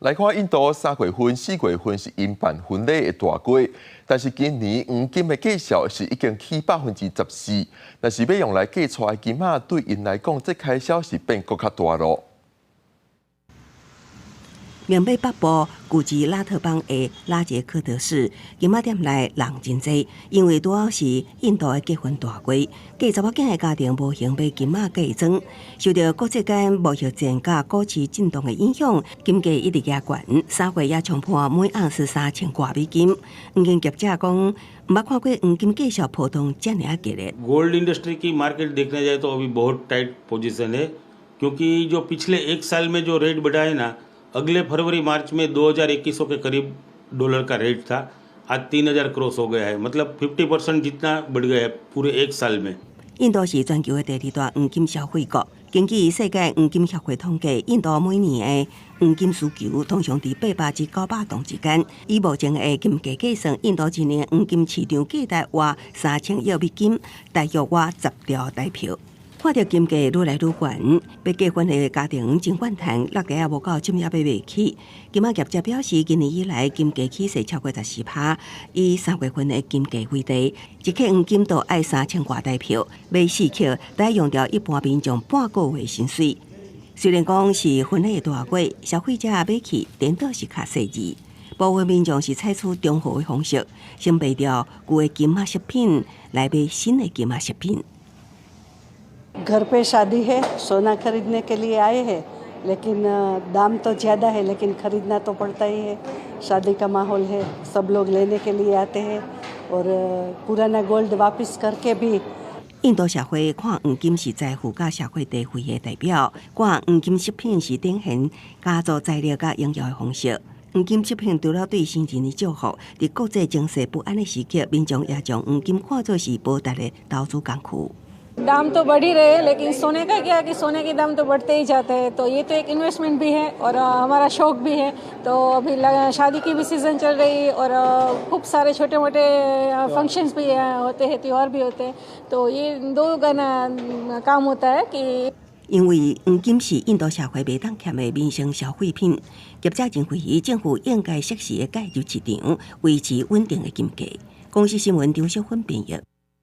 來看印度3月份、4月份是𪜶辦婚禮的大月，但是今年黃金的價數是已經起14%，若是欲用來嫁娶的金仔，對𪜶來講，這開銷是變閣較大囉。緬北北部古吉拉特邦的拉傑克德市，金仔店內人真濟，因為拄好是印度的結婚大月，嫁查某囝的家庭無閒買金仔嫁妝，受著國際間貿易戰佮股市震盪的影響，金價一直加懸，3月也衝破每盎司3000外美金。黃金業者講，毋捌看過黃金價數波動遮爾仔激烈。 gold industry की मार्केट देखने जाए तो अभी बहुत टाइट पोजीशन है, क्योंकि जो पिछले एक साल में जो रेट बढ़ा है ना, अगले फरवरी मार्च में 2000 2100 के करीब डॉलर का रेट था, आज 3000 क्रॉस हो गया है, मतलब 50% जितना बढ़ गया है पूरे एक साल में。印度是全球的第二大黃金消費國。根據世界黃金協會統計，印度每年的黃金需求通常佇800至900噸之間。以目前的金價計算，印度一年黃金市場價值約3000億美金，大約約10兆台票。看著金價愈來愈懸，欲結婚的家庭真怨嘆，落袋仔無夠，這麼也買袂起。金仔業者表示，今年以來金價起勢超過14趴。以3月份的金價為例，一克黃金都愛3000外台票，買4克，得用著一般民眾半個月薪水。雖然講是婚禮的大月，消費者買氣顛倒是較細緻。部分民眾是採取中和的方式，先賣掉舊的金仔飾品，來買新的金仔飾品。 घर पे शादी है, सोना खरीदने के लिए आए हैं, लेकिन दाम तो ज़्यादा है, लेकिन खरीदना तो पड़ता ही है। शादी का माहौल है, सब लोग लेने के लिए आते हैं और पुराना गोल्ड वापस करके भी。印度社會看黃金是財富佮社會地位的代表，掛黃金飾品是展現家族財力佮榮耀的方式。黃金飾品除了對生人的祝福，佇國際情勢不安的時刻，民眾也將黃金看作是保值的投資工具。 दाम तो बढ़ ही रहे हैं, लेकिन सोने का क्या है कि सोने के दाम तो बढ़ते ही जाते हैं, तो ये तो एक इन्वेस्टमेंट भी है और हमारा शौक भी है। तो अभी शादी की भी सीज़न चल रही है और खूब सारे छोटे मोटे फंक्शंस भी होते हैं, त्यौहार भी होते हैं, तो ये दो काम होता है कि 因為黃金是印度社會袂當欠的民生消費品，業者認為政府應該適時的介入市場，維持穩定的金價。公視新聞張淑芬編譯。